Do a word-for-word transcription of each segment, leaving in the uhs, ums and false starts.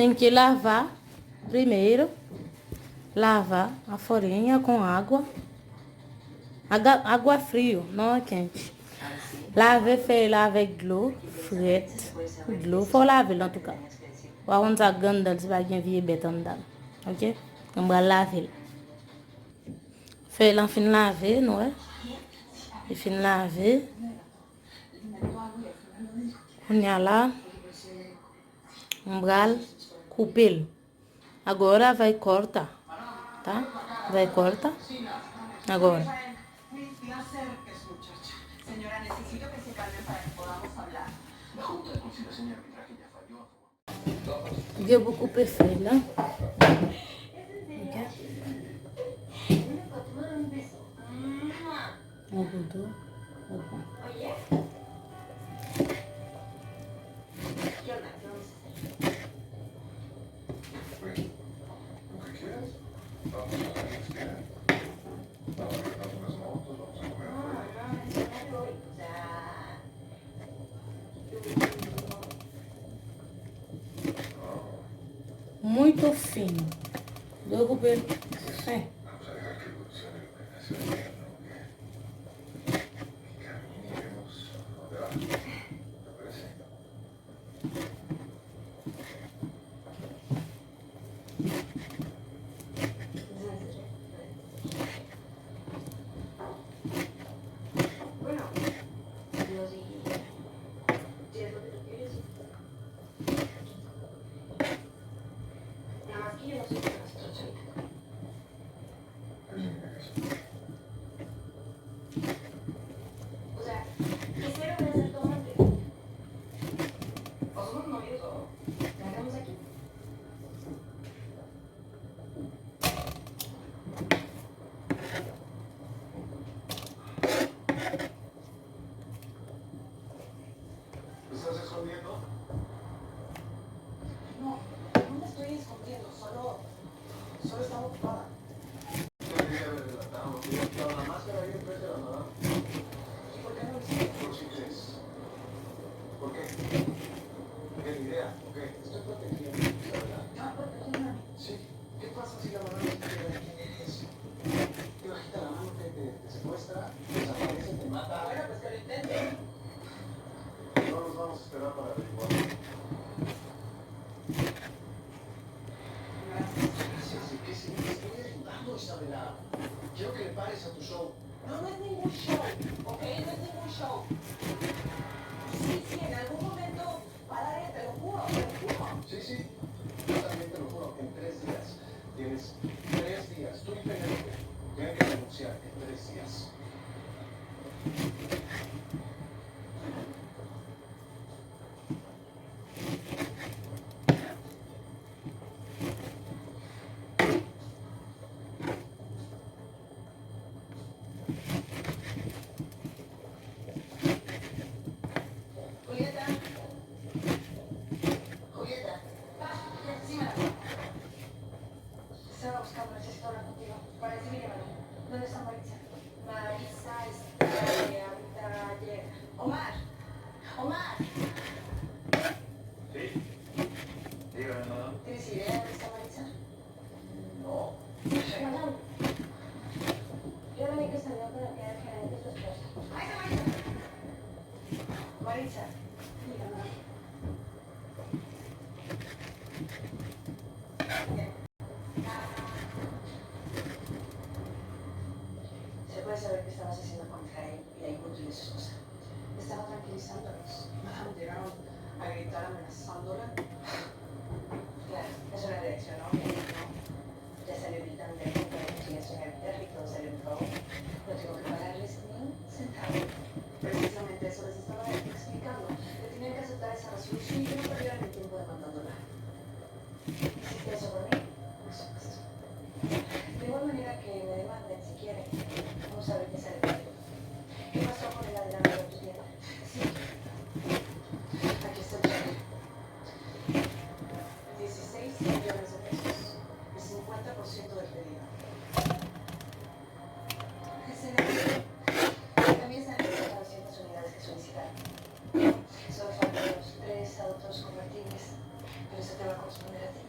Tem que lavar primeiro. Lavar a folhinha com água. Água, água frio, não é quente. Lave fèy la avèk dlo frèt. Dlo, fò w lave l antouka. Ou pa konn sa k anndan l, si pa gen vye bèt anndan l. Ok? Mwen pral lave l. Fèy lan fin lave, nou wè. Li fin lave. Kounye a la, m pral koupe l. Agora vai cortar, tá? Vai cortar. Agora. Gen pou koupe fèy la. Ok. Yon kouto. Ok. Muito fino. Dwe koupe l fen. ¿Estás escondiendo? No, no me estoy escondiendo, solo, solo estaba ocupada. Debería haber relatado, hubiera quitado la máscara ahí enfrente de la madame. ¿Y por qué no lo hiciste? Por si crees. ¿Por qué? ¿Qué idea? ¿O qué? Estoy protegiendo, Isabela. No, protegiendo a mí. Sí. ¿Qué pasa si la madame se entera de quién eres? Te bajita la mano, te, te, te secuestra, te desaparece, te mata. Bueno, pues que lo intente. No nos vamos a esperar para averiguar. Gracias, gracias. ¿De qué se, te estoy ayudando, Isabela? Quiero que le pares a tu show. No, no es ningún show, ¿ok? No es ningún show. Sí, sí, en algún momento pararé, te lo juro, te lo juro. Sí, sí. Yo también te lo juro, en tres días. Tienes tres días, tú y Penélope tienen que renunciar en tres días. Julieta. Julieta. Pasa, encima la puerta. Estaba buscando, necesito hablar contigo. Para decirle que me voy. ¿Dónde está Maritza? Marisa está de alta ayer. Omar. Omar. Sí. Dígame, madame. ¿Tienes idea de dónde está Maritza? No. Madame. Yo la vi que salió con la que era gerente de su esposa. Ahí está Maritza. Maritza. Dígame, madame. Se puede saber qué estabas haciendo con Israel y la hijo tuya y su esposa. Me estaba tranquilizándolos. Llegaron a gritar amenazándola. Claro, es una reacción obvia, ¿no? Ya salió gritando y haciendo investigación al perro y todo salió en favor. No tengo que pagarles ni un centavo. Precisamente eso les estaba explicando, que tenían que aceptar esa resolución y que no perdieran el tiempo demandándola. ¿Hiciste eso por mí? Por supuesto. De igual manera que me demanden si quieren, vamos a ver qué sale primero. ¿Qué pasó con el adelanto de tu tienda? Sí. Aquí está el cheque. Dieciséis millones de pesos. El cincuenta por ciento del pedido. Excelente. También se han hecho las doscientas unidades que solicitaron. Solo faltan los tres autos convertibles, pero eso te va a corresponder a ti.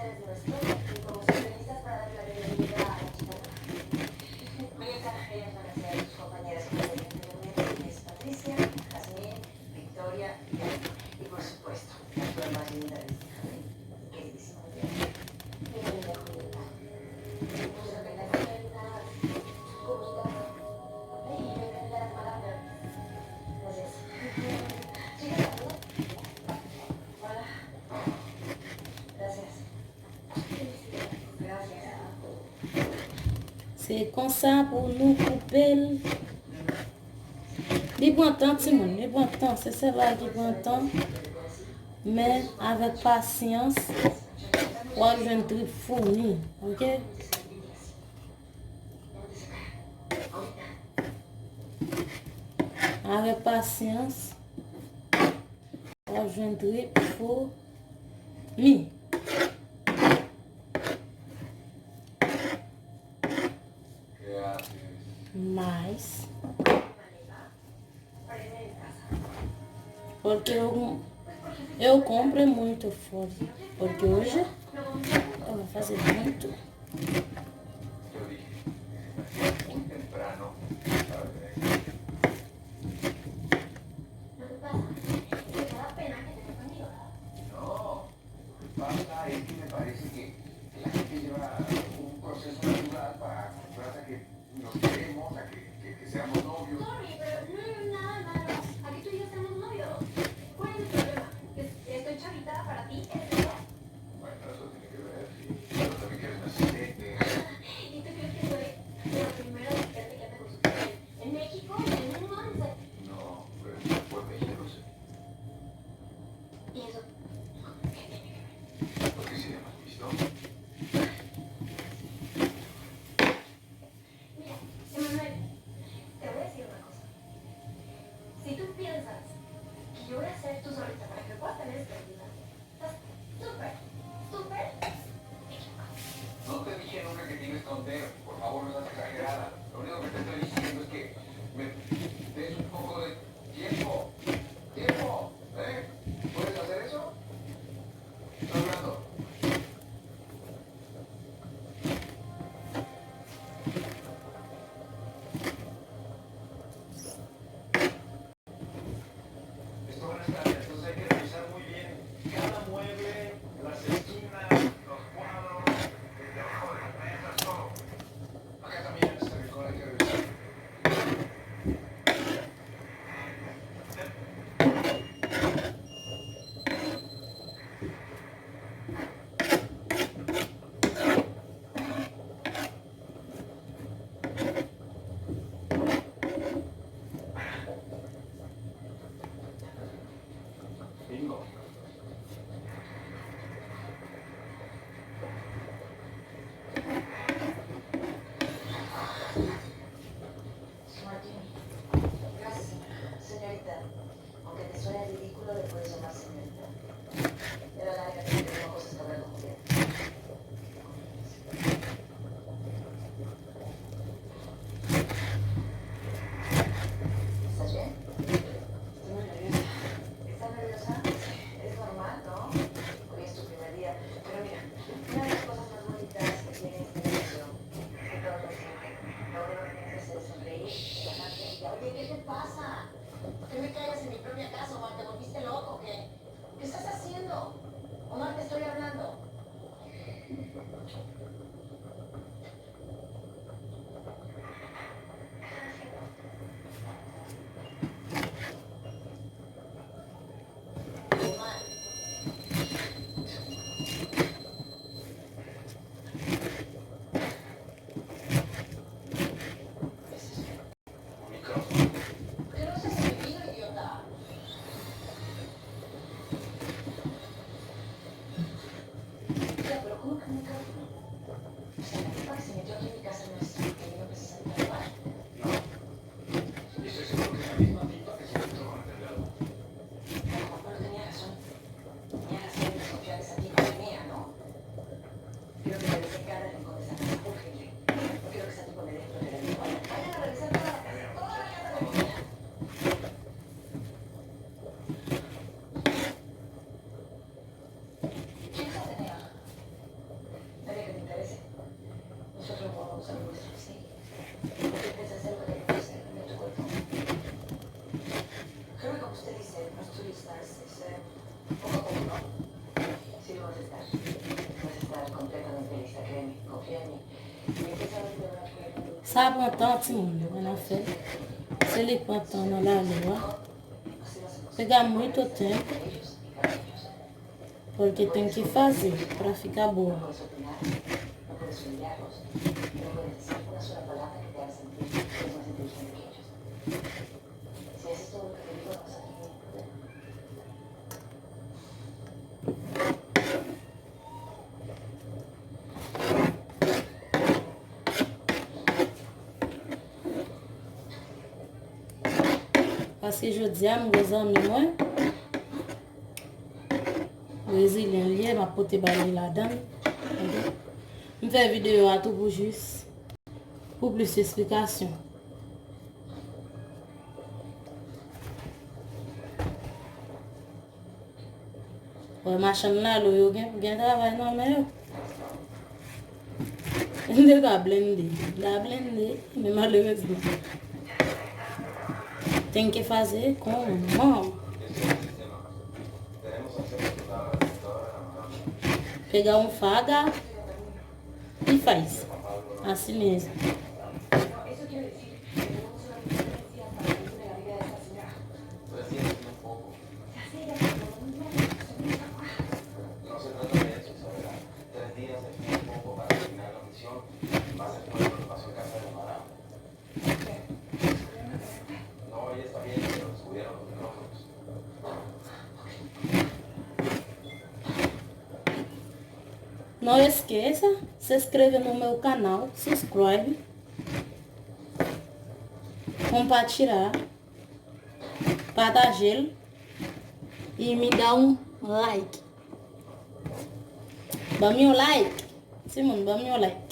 de nuestro equipo como socorristas para darle la bienvenida a la chica. Voy a estar afuera para saludar a tus compañeras que están en el primer mes, que es Patricia, Jazmín, Victoria y Ana. Y por supuesto, la flor más linda de este jardín, mi queridísima Julieta. Bienvenida, Julieta. Muchas gracias, señorita. Comida. Ay, bienvenida a la escuela. Gracias. Chicas, saludos. Hola. Gracias. Gracias. Se konsa pou nou koupe l. Li pran tan, timoun, li pran tan. Se sèl bagay ki pran tan. Men avèk pasyans, w ap jwenn trip founi, oke? Avèk pasyans, w ap jwenn trip founi. Nice. Porque eu, eu comprei muito fora. Porque hoje eu vou fazer muito. Pasa es que me parece que la gente lleva un proceso natural para acostumbrarse a que nos queremos, a que, que, que seamos novios. Sorry, pero no hay nada malo a que tú y yo seamos novios. ¿Cuál es el problema? ¿Que estoy chavita para ti? ¿Es eso? Bueno, eso tiene que ver, sí. Pero también que eres mi asistente. ¿Y tú crees que soy la primera asistente que anda con su padre en México y en el mundo? No, pero fue México, sí. ¿Y eso qué tiene que ver? Porque si hemos visto. Mira, Emanuel, te voy a decir una cosa. Si tú piensas que yo voy a ser tu sobrina para que me puedas tener escondida, estás súper, súper equivocado. No te dije nunca que te iba a esconder. Por favor, no seas exagerada. Lo único que te estoy diciendo es que me des un poco de tiempo. Tiempo. ¿Eh? ¿Puedes hacer eso? Hablando. Esto van a estar, entonces hay que revisar muy bien cada mueble, las esquinas, los cuadros, desde abajo de las mesas, todo. Acá también se recoge que revisar. Bingo. Martini. Gracias, señora. Señorita, aunque te suene ridículo, le puedes llamar señorita. Pero lárgate, que tengo cosas que hablar con Julieta. ¿Estás bien? Estoy muy nerviosa. ¿Estás nerviosa? Es normal, ¿no? Hoy es tu primer día. Pero mira, una de las cosas más bonitas que tiene esta relación es que todo es reciente. Lo único que tienes que hacer es sonreír, relajarte y ya. Oye, ¿qué te pasa? ¿Por qué me callas en mi propia casa, Omar? ¿Te volviste loco o qué? ¿Qué estás haciendo? Omar, te estoy hablando. Ya, pero ¿cómo que un micrófono? O sea, la tipa que se metió aquí en mi casa no es la que vino precisamente a robar. No. Y estoy seguro que es la misma tipa que se encontró con el delgado. Bueno, tenía razón. Tenía razón en desconfiar de esa tipa, tenía, ¿no? Quiero que revise cada rincón de esa casa urgente. No quiero que esa tipa me deje proteger mi cuarto. Vayan a revisar toda la casa, toda la casa completa. ¿Quién es ese nene? Sa pran tan, timoun, nan fè. Se li pran tan nan lalè a. Pega muito tempo, porque tem que fazer pra ficar boa. Paske jodi a, m gen zanmi mwen, brezilyen li ye, m ap pote bagay ladan l. M fè videyo a tou pou jis, pou plis esplikasyon. Wè, machann lalo yo gen, gen travay nan men yo. M te ka blende, m ta blende, men malerezman. Tem que fazer como? Pegar um faga e faz. Assim mesmo. Não esqueça se inscrever no meu canal, subscribe, compartilhar, partager e me dar um like. Ban m yon like. Timoun, ban m yon like.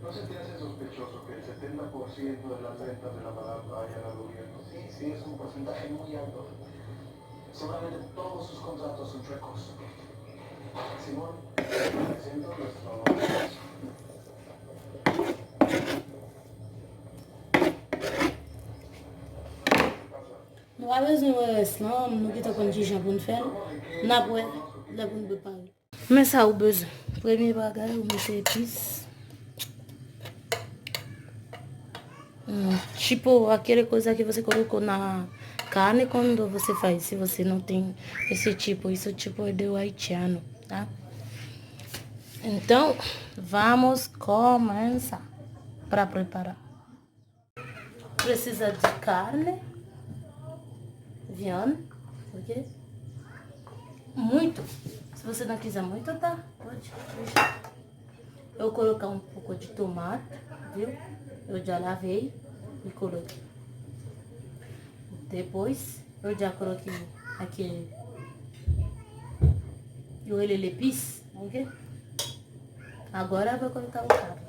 ¿No se te hace sospechoso que el setenta por ciento de las ventas de la madame vayan al gobierno? Sí, sí, es un porcentaje muy alto. Seguramente todos sus contratos son chuecos. Simón, presento nuestro... Nou pa bezwen wè rès lan, nou gentan konn kijan pou n fè l. N ap wè lè pou n prepare l. Men sa ou bezwen. Premye bagay, ou mete epis. Hum, tipo aquele coisa que você colocou na carne quando você faz. Se você não tem esse tipo, isso tipo é do haitiano, tá? Então, vamos começar pra preparar. Precisa de carne, viande, ok? Muito. Se você não quiser muito, tá, pode deixar. Eu colocar um pouco de tomate, viu? Eu já lavei e coloquei. Depois, eu já coloquei aquele, eu ele lepis, ok? Agora eu vou colocar o carne.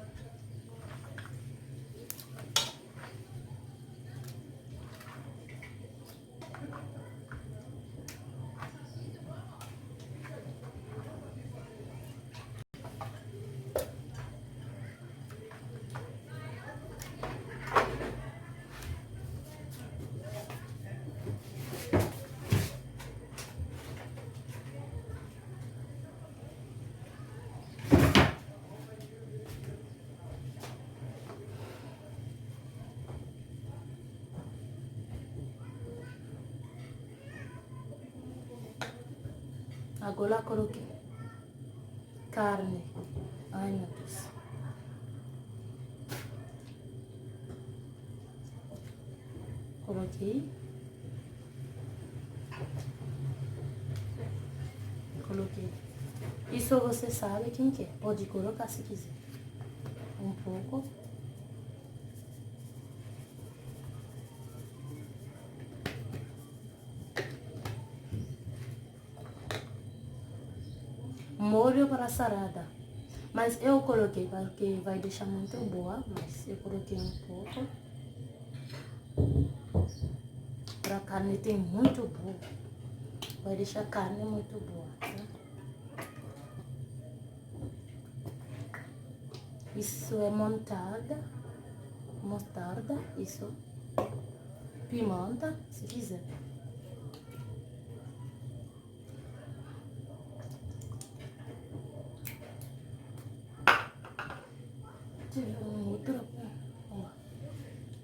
Agora coloquei carne. Ai, meu Deus. Coloquei. Coloquei. Isso você sabe quem quer. Pode colocar se quiser. Um pouco. molho para salada. Mas eu coloquei, porque vai deixar muito boa, mas eu coloquei um pouco. Para a carne tem muito boa. Vai deixar a carne muito boa, tá? Isso é montada. Mostarda, isso. Pimenta, se quiser.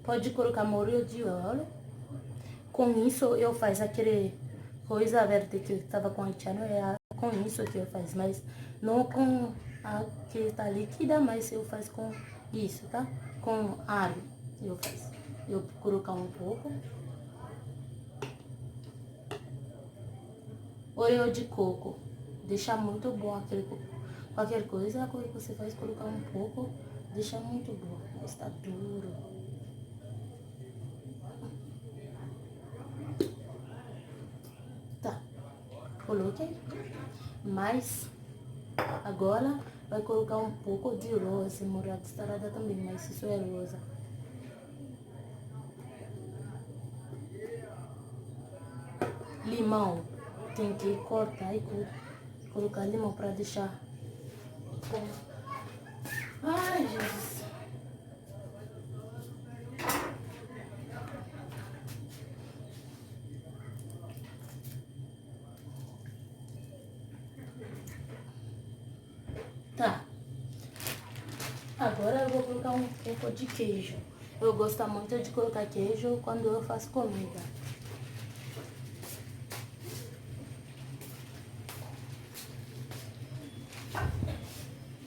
Pode colocar molho de óleo. Com isso eu faço aquele coisa verde que estava com a Tiana, é a com isso que eu faço, mas não com a que tá líquida, mas eu faço com isso, tá? Com alho eu faço. Eu colocar um pouco. Oreo de coco. Deixa muito bom aquele co-, qualquer coisa, quando você faz colocar um pouco, deixa muito bom. Mas tá duro. Tá. Coloquei. Mas agora vai colocar um pouco de rosa, molho de salada também, mas isso é rosa. Limão. Tem que cortar e co-, colocar limão para deixar com. Ai, Jesus. Tá. Agora eu vou colocar um pouco de queijo. Eu gosto muito de colocar queijo quando eu faço comida.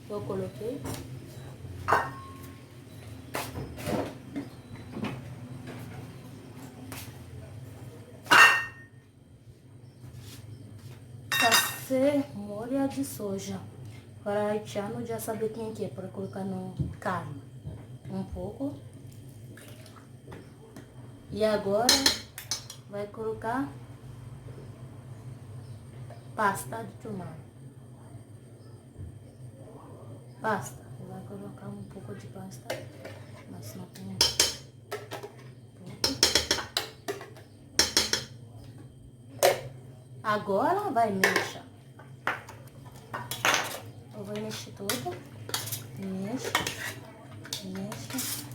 Eu coloquei. Sa se molho de soja. Para haitiano já sabe quem que é para colocar no carne. Um pouco. E agora vai colocar pasta de tomate. Pasta. Vai colocar um pouco de pasta, mas não tem. Agora vai mexa. Eu vou mexer tudo. Mexe, mexe.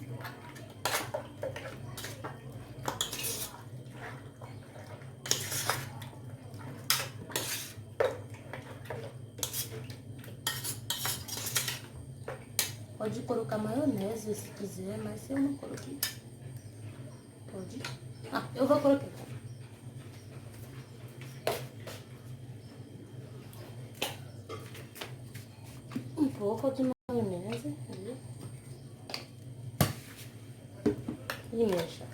Pode colocar maionese se quiser, mas eu não coloquei. Pode. Ah, eu vou colocar. Um pouco de maionese ali. E mexa.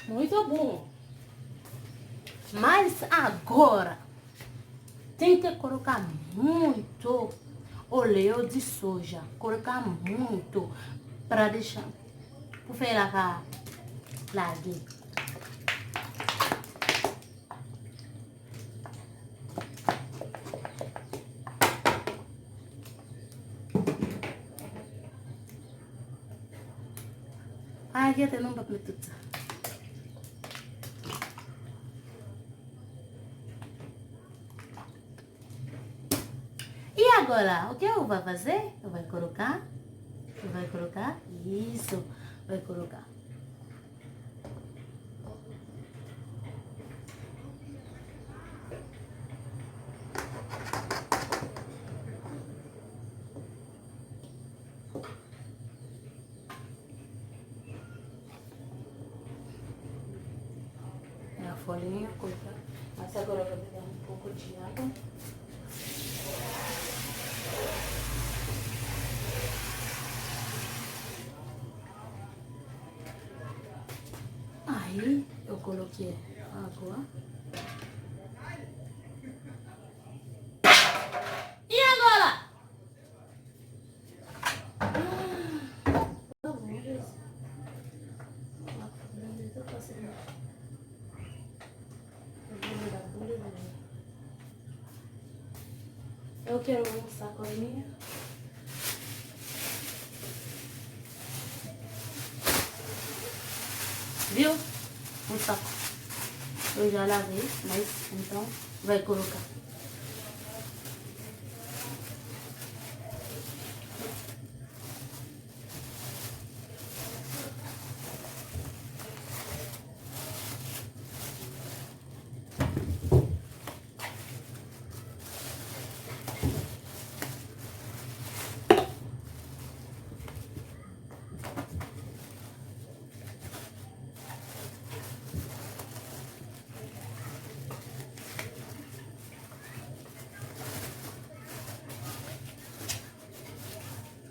Muito bom. Mas agora tem que colocar muito oleio de soja. Colocar muito para deixar, para fè la pa lage. Pa enkyete non, m p ap met tout sa. E agora, o que eu vou fazer? Eu vou colocar, eu vou colocar, isso, vai colocar. É a folhinha, colocar. Mas agora eu vou pegar um pouco de água. Aí, eu coloquei água. E agora? Ah, tá bom, Jesus. Eu quero um saco minha. Viu? Um saco. Eu já lavei, mas então vai colocar.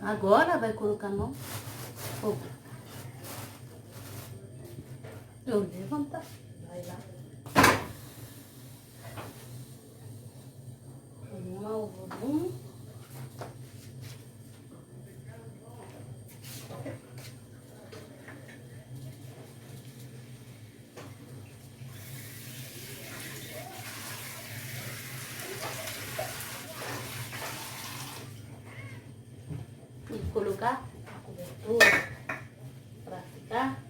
Agora vai colocar no fogo. Eu levantar. Vai lá. Arruma o volume. E colocar a cobertura para ficar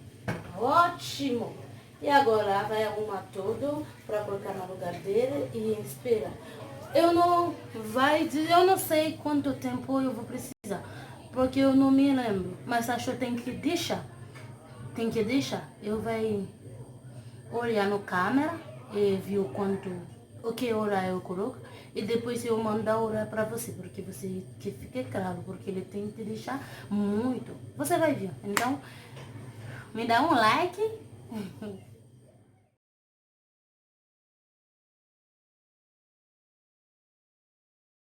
ótimo. E agora vai arrumar tudo para colocar no lugar dele e esperar. Eu não vai dizer, eu não sei quanto tempo eu vou precisar, porque eu não me lembro. Mas acho que tem que deixar. Tem que deixar. Eu vai olhar no câmera e ver o quanto, o que hora eu coloco. E depois eu mando a hora para você, porque você que fique claro, porque ele tem que deixar muito. Você vai ver. Então, me dá um like.